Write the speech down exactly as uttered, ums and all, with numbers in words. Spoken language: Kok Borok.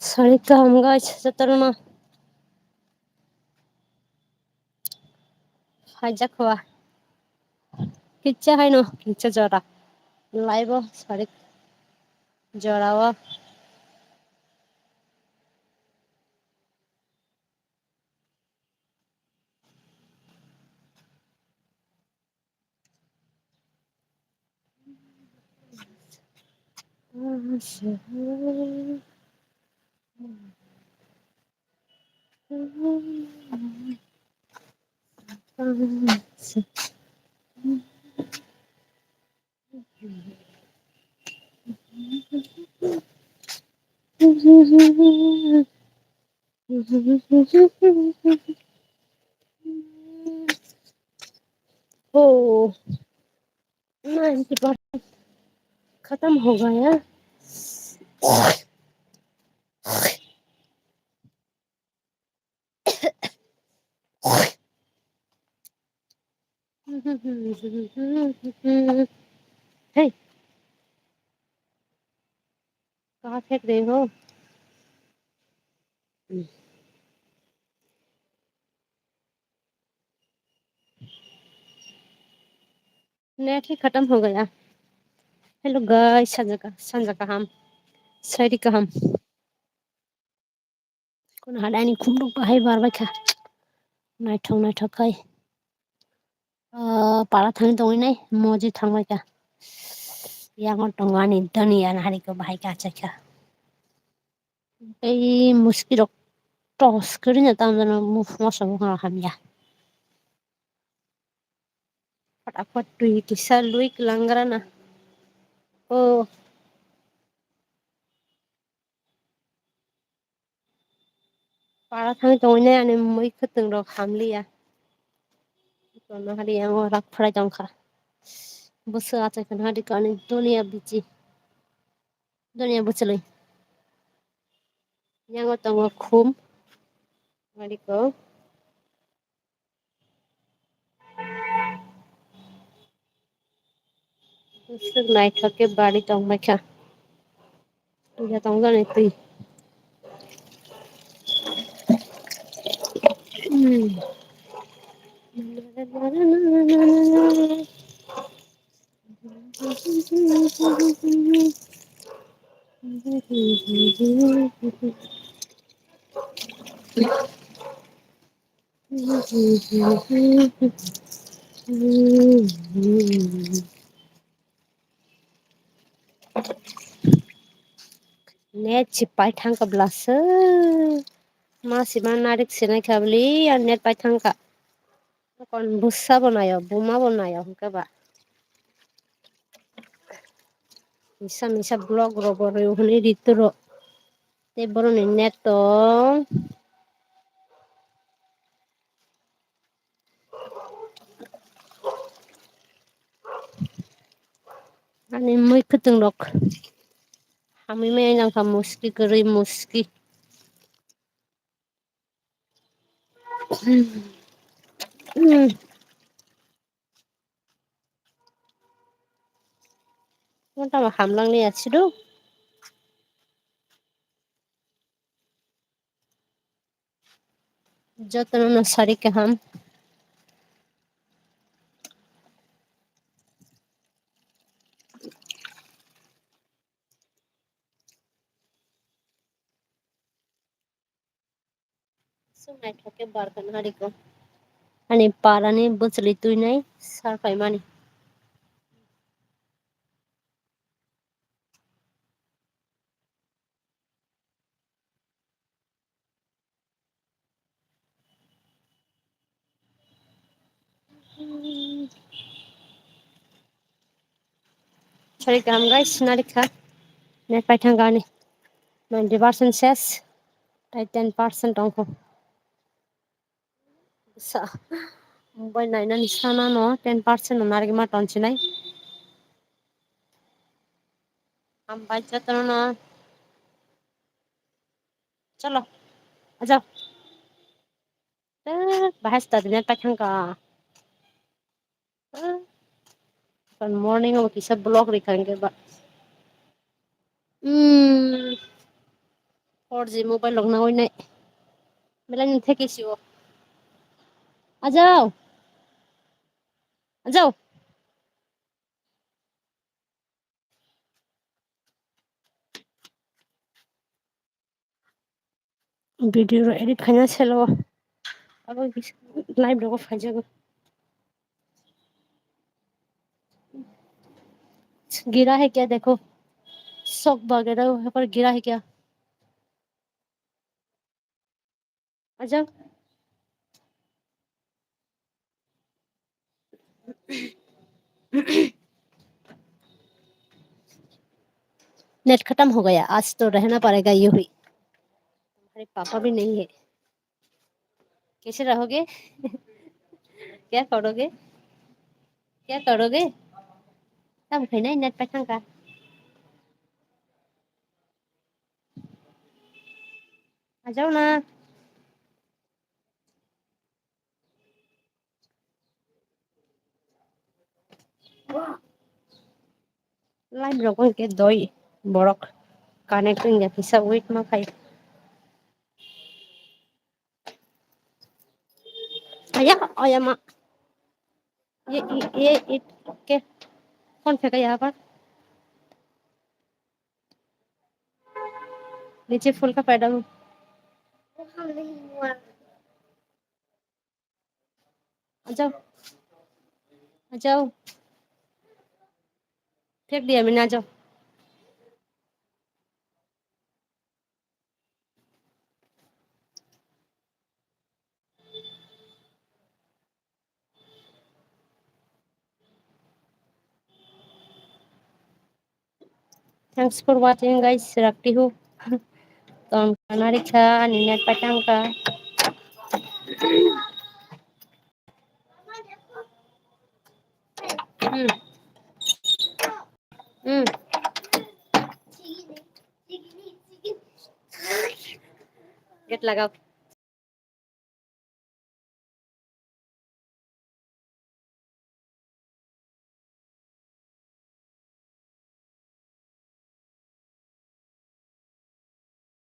Sari kaham guys, jotono haijak hua. Kicha haino, kicha jora. Laibo sari jora o. ओ, ninety percent खत्म हो गया। हे, कहाँ फेंक रहे हो? नेट ही खत्म हो गया। Hello guys, sanja kaham, sari kaham. Kono hadaini khumrok bahai barbaikha. Naithok naithok khai. Ah, para thangwi tongwi nai, moji thangbaikha. Yango tongo ani doniya, hariko bahai kachaikha. Tei muskirok tos kwrwino tamjano mosong hamya. Fatafat twi kisa lui kwlangrana. Oh. Para thangwi tongwi nai ani mui khwtwng rok hamliya. Kono hari yango rak phrai tongkha. Bwswk achai khwna hari kani doniya bichi. Doniya bwchlwi. Yango tongo khum. Ariko. Bwswk naithok khe bari tongbaikha. Puja tongjani twi. Hmm. Net si pai thangkha bwlasa. Ma si ma narik sinai kha bwli, ya net pai thangkha. Kon bwsa bo naio, buma bo naio hwnkhe ba. Misa misa vlog rok bo rw hwnwi ri turo. Tei boroni net tong. Ani mui kwtwng rok. Hamwi maya jang kha muski kwrwi muski. Mo tamo hamlang ni asidu. Jotono no sari kaham. Naithok khe barkha na hariko. Ani parani bwchwlwi twinai sar phaimani. Sorry, kaham guys, narikha. Net paithang gani. Ninety percent ses. Tai ten percent tongkho. Sa, mobile nainani sana no ten percent no narigma tonchinai. Hambai jotono no. Chalo, ajao. Eh, bahai sta dine paithang ka. Eh, kan morning o kisa vlog rikha hingke ba. Hmm. Four G mobile rok nangoi nai. Belai ni theke si o. Ajao. Ajao. Video ro edit khaina selo. Abo live rogo phaijago. गिरा है क्या देखो, शौक वगैरह है पर गिरा है क्या? आ जाओ। नेट खत्म हो गया, आज तो रहना पड़ेगा यूं ही। तुम्हारे पापा भी नहीं है, कैसे रहोगे? क्या करोगे? क्या करोगे? तब खैना नेट पे का। आ जाओ ना। Live rogo hingke doi borok connect wngya kisa wait ma khai. Aya, aya ma. Ye, ye, ye, ye, ke. Phone pheka ya abar. Niche phul ka paidang. आ जाओ, आ जाओ। फेंक दिया मैंने, आ जाओ। Thanks for watching, guys. Rakti hu. Ton kanari kha, ani net patang ka. Hmm. Hmm. Get lagao.